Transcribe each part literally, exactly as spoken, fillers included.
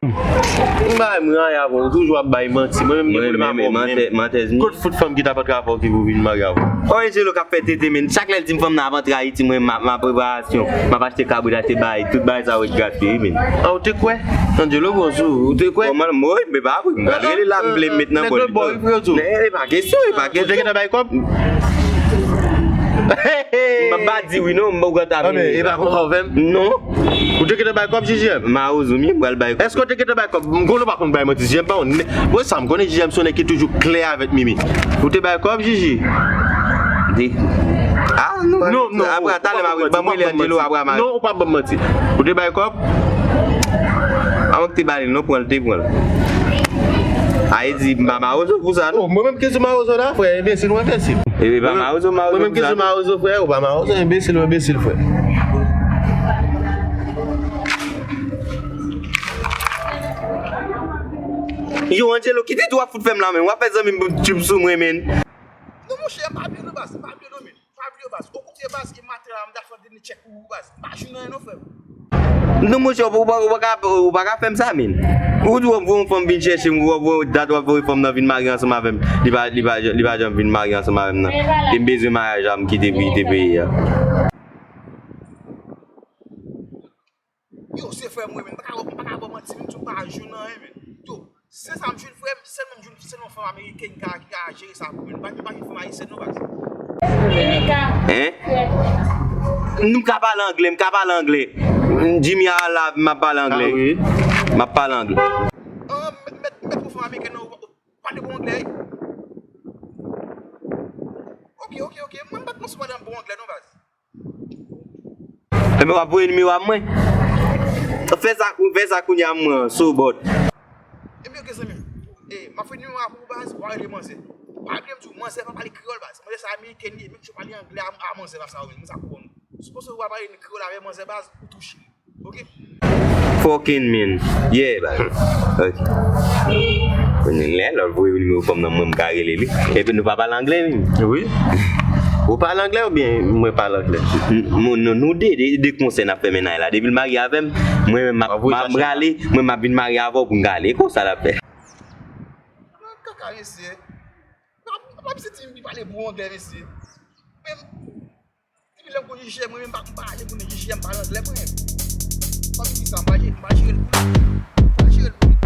M bay mwen anyen avè w, ou toujou ap bay manti. Mwen menm gen pwoblèm avè w menm. Mantèz, mantèz. Kot fout fanm ki t ap antre avè w ki pou vin marye avè w? Oh, Angelo k ap fè tete, men. Chak lè l di m fanm nan ap antre Ayiti, mwen, m ap, m ap preparasyon. M ap achte kabrit, achte bagay, tout bagay sa yo ret gaspiye, men. Ah, ou te kwè? Angelo bon sou ou, ou te kwè? Kòman, mwen, men pa vre, m pral rele la, m vle met nan bòl li. Nèg yo bò, wi, frè, yo di w. E pa kesyon, e pa kesyon. Ou te gentan bay kòb? M pa di wi non, m pa konn ta vini. E pa konsa w fè m? Non. Ou te gentan bay kòb, J J M? Mawozo, m ye, m pral bay kòb. Èske w te gentan bay kòb? M konnen w pa konn bay manti, J J M pa yon nè-, mwen sa m konnen, J J M se yon nèg ki toujou klè avèk Mimi. Ou te bay kòb, J J? Di. Ah, non, non, non, apre, talè m ap ban mwen rele Angelo, apre a m a. Non, ou pa ban m manti. Ou te bay kòb? Avan k te ba li, non, pran l, te pran l. A, e di, m pa mawozo pou sa, non. Oh, mwen menm ki sou mawozo la, frè, enbesil, ou enbesil. E pa mawozo, mawozo pou sa. Mwen menm ki sou mawozo, frè, ou pa mawozo, enbesil, ou enbesil, frè. Yo, Angelo, kite tou w ap fout fè m la, men. W ap fè zanmi m tchoup sou mwen, men. Non, monchè, m pa byen, non, baz, m pa byen, non, men. Pa bliye, baz. Okontrè, baz, e maten la, m ta fè dènye tchèk pou ou, baz. M pa jwenn anyen non, frè m. Non, monchè, ou pa, ou pa ka, ou pa ka fè m sa, men. Ou di w ap voye yon fanm vin chèche m, ou ap voye dat, w ap voye fanm nan vin marye ansanm avè m. Li pa, li pa, li pa janm vin marye ansanm avè m, nan. E m bezwen maryaj la, m kite pou kite peyi a. Yo, se frè mwen menm. M pa ka, m pa ka ba w manti, menm si m pa jwenn anyen, men. Yo, se sa m jwenn, frè m, sèlman m jwenn, sèlman fanm amerikèn ki ka, ki ka jere sa pou mwen. M pa, m pa jwenn fanm ayisyèn, non, baz. Hein? M ka pale anglè, m ka pale anglè. Jimmy a la, m ap pale anglè. Ah, wi. M ap pale anglè. Ah, mèt, mèt, mèt pou fanm amerikèn nan, ou, ou pale bon anglè, wi. Ok, ok, ok. Mwen, m pa t panse w pale bon anglè, non, baz. Enben, w ap voye nimewo a mwen. Fè sa, fè sa kounye a, mwen, sobòt. Ebyen, ok, zanmi m. E, m ap voye nimewo a pou ou, baz, w a rele manzè. Pa bliye m di w, manzè pa pale kreyòl, baz. Manzè sa amerikèn li ye, menm si w pale anglè a, a manzè, baz, sa yo menm, sa konprann ou. Sipoze w a pale kreyòl avè manzè, baz, ou touche. Ok? Fucking man. Yeah, baz. Ok. Kounye a, lè l voye nimewo fanm nan, mwen, m ka rele li. Epi nou pa pale anglè, menm. Wi. Ou pale anglè oubyen mwen pale anglè? N-, nou, nou, nou de, de, de konsèy n ap fè mennaj la. Depi l marye avè m, mwen menm m ap, m ap rale, mwen m ap vin marye avè w pou m rale. Konsa l ap fè. Kaka, mesye. Pa, pa, pa, mesye, ti, li pale bon anglè, mesye. Men, depi lè m konn J J M, mwen menm, m pa, m pa ale konnen J J M pale anglè, mwen. Fanmi di sa, m pa jere, m pa jere l pou li. M pa jere l pou li.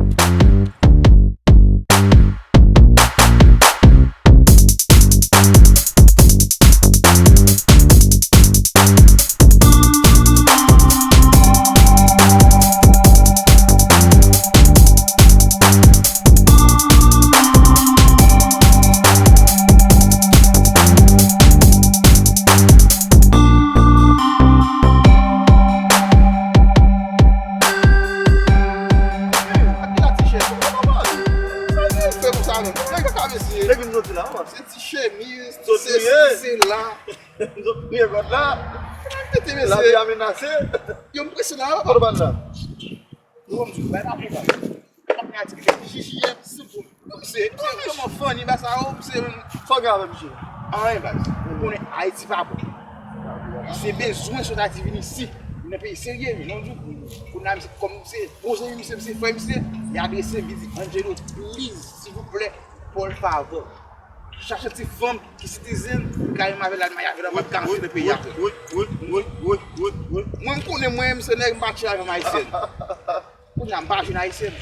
Sa gen fè konsa menm. Nèg yo ka mesye. Nèg vin soti la, man. Se ti chemiz, se si, se la. Zot priye kòd la. Tete mesye. Lavi a menase. Yo, m prese la. Kòd ou ban la. Yo, m di, bay pa pou baz. J J M, se pou. Misye, misye, kòman fanni ba sa yo, misye. Sa w gen avè misye? Anyen, baz. Ou konnen Ayiti pa bon. Misye bezwen sot Ayiti vin isi. Vin nan peyi serye, men non di. Kounye a, misye, kòm misye, bon zanmi misye, misye, frè misye, li adrese m, li di, Angelo, please, silvouplè, por favor. Chache ti fanm ki citizen, ki ka renmen avè l, al marye avè l, anba garanti nan peyi a. Wi, wi, wi. Mwen, m konnen mwen, m se nèg, m pa tchè avè m ayisyèn. Kounye a, m pa jwenn ayisyèn.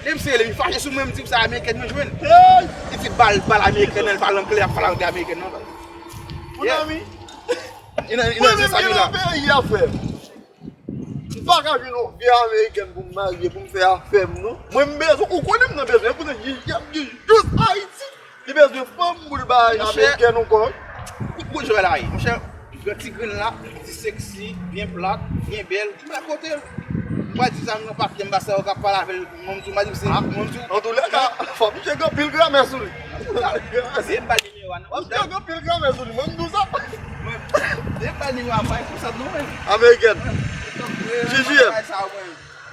Lè m se, lè m fache sou mwen, m di, "Sa amerikèn mwen jwenn." Li di, "Bal, bal amerikèn nan, l pale anglè, ap pale anglè amerikèn nan." Mon ami. Mwen menm ki nan peyi a, frè. M pa ka jwenn yon vye amerikèn pou m marye, pou m fè afè m, non. Mwen, m bezwen, ou konnen m nan bezwen, konnen J J M ki jis Ayiti. Li bezwen fanm pou l bay amerikèn ankò. Kout boujwa la ye, monchè. Gran ti grenn la, ti seksi, byen plat, byen bèl. Mwen kote l. Mwen di sa, nan pakè m ba sa yo k ap pale avè l. Mwen di, mwen di, se, mwen di. Antoulèka, fò misye gen anpil gramè sou li. Se pa nimewo a, non. Misye gen anpil gramè sou li, mwen m di w sa. Mwen, se pa nimewo a, mwen konsa non, men. Amerikèn. J J M.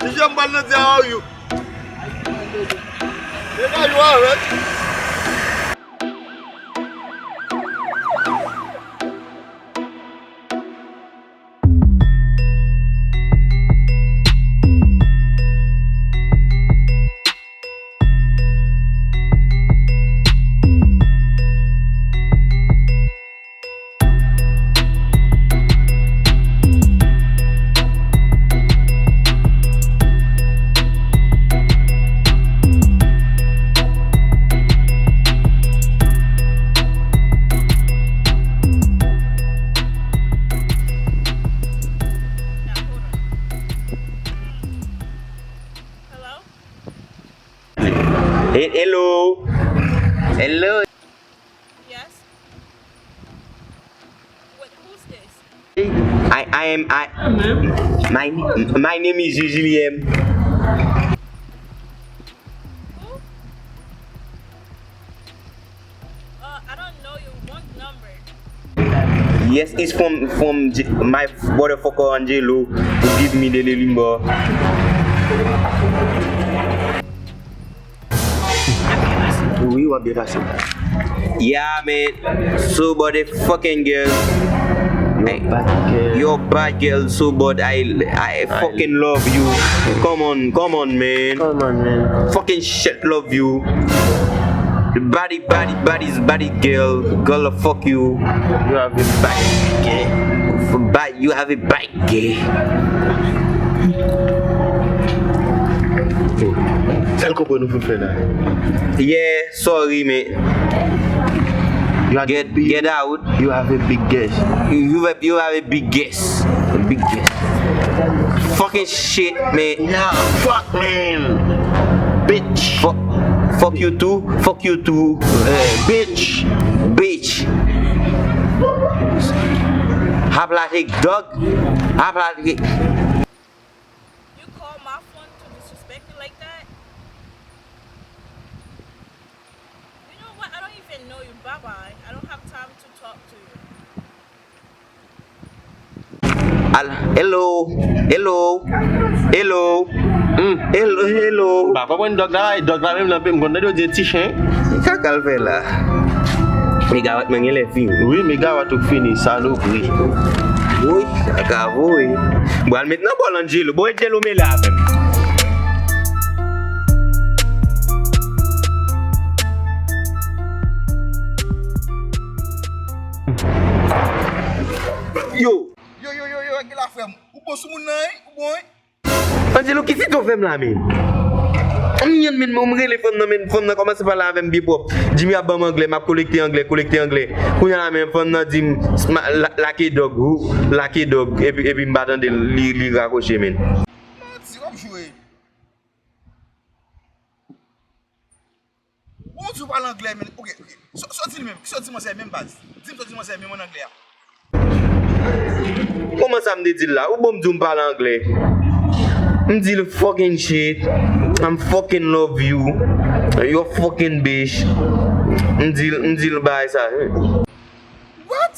J J M pral nan di how are you? Nèg a yo avèk. He- Hello. Hello. Yes. Wait, who's this? I I am I my my name is Jules William. Who? Uh, I don't know you. Wrong number. Yes, it's from from J- my motherfucker Angelo who give me the, the number. Wi, w ap byen pase. Yeah, man. So about the fucking girl. You're a bad girl. You're a bad girl, so but I I fucking love you. Come on, come on, man. Come on, man. Fucking shit, love you. The body, body, body is body girl. Girl, fuck you. You have a bad girl. Bad, you have a bad girl. Sèl konprann nou fout fè la. Yeah, sorry, man. You are Get big, get out. You have a big guess. You have you have a big guess. A big guess. Fucking shit, man. Yeah, fuck, man. Bitch. Fuck, fuck you too. Fuck you too. Uh, bitch. Bitch. Habla hik dog. Habla hik. You call my phone to disrespect me like that? You know what? I don't even know you. Bye bye. I don't have time to talk to you. Al- hello, hello, hello, mm, hello, hello. Ba, pa pran dòg la, dòg la menm nan pe m konn tande yo di ti chen. Kaka l fè la. Megawat mwen gen lè fini. Wi, megawat ou fini, salopri. Woy, kaka voye. Bon, al met nan bòl Angelo. Bon, Angelo mele avè m. Yo. Yo, yo, yo, yo, gen la frè m. Ou bon sou moun nan, wi? Ou bon, wi? Angelo, ki sitwon fè m la, men? Mwen, men, mwen, mwen rele fanm nan, men fanm nan kòmanse pale avè m byen pwòp. Jimmy ap ban m anglè, m ap kolekte anglè, kolekte anglè. Kounye a la, men fanm nan di m, "Lake dòg, lake dòg," epi, epi m pa tande l, li, li rakwoche, men. Manti, w ap jwe. Bon, di w pale anglè, men, ok, ok. Sa w di l menm? Kisa w di manzè menm baz? Di m sa w di manzè menm an anglè a. Kòman sa m te di l la? Ou bon m di w m pale anglè. M di l fucking shit. I'm fucking love you. You're fucking bitch. M di l, m di l bagay sa. What?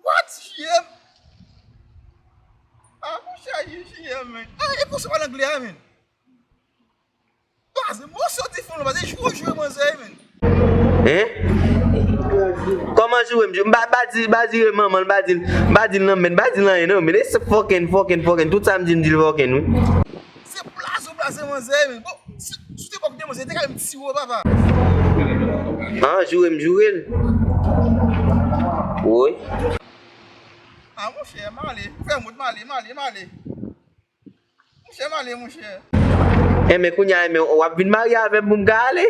What? J M? Ah, monchè, J M, men. Ah, e konsa w pale anglè a, men. Baz, mwen soti fon, baz, e jwe w jwe manzè, men. Hein? Kòman joure m? M ba, ba di, ba di manman l, ba di, ba di l nan, men, ba di l anyen, non, men. It's fucking, fucking, fucking. Tout sa m di, m di l fucking, wi. Se blaze w blaze manzè, men. Bon, si, si w te pòk de manzè, te ka menm tiye w, papa. Ah, joure m joure l. Wi. Ah, monchè, m ale. Fè mòd, m ale, m ale, m ale. Monchè, m ale, monchè. Enben, kounye a, enben, w ap vin marye avè m pou m ka ale?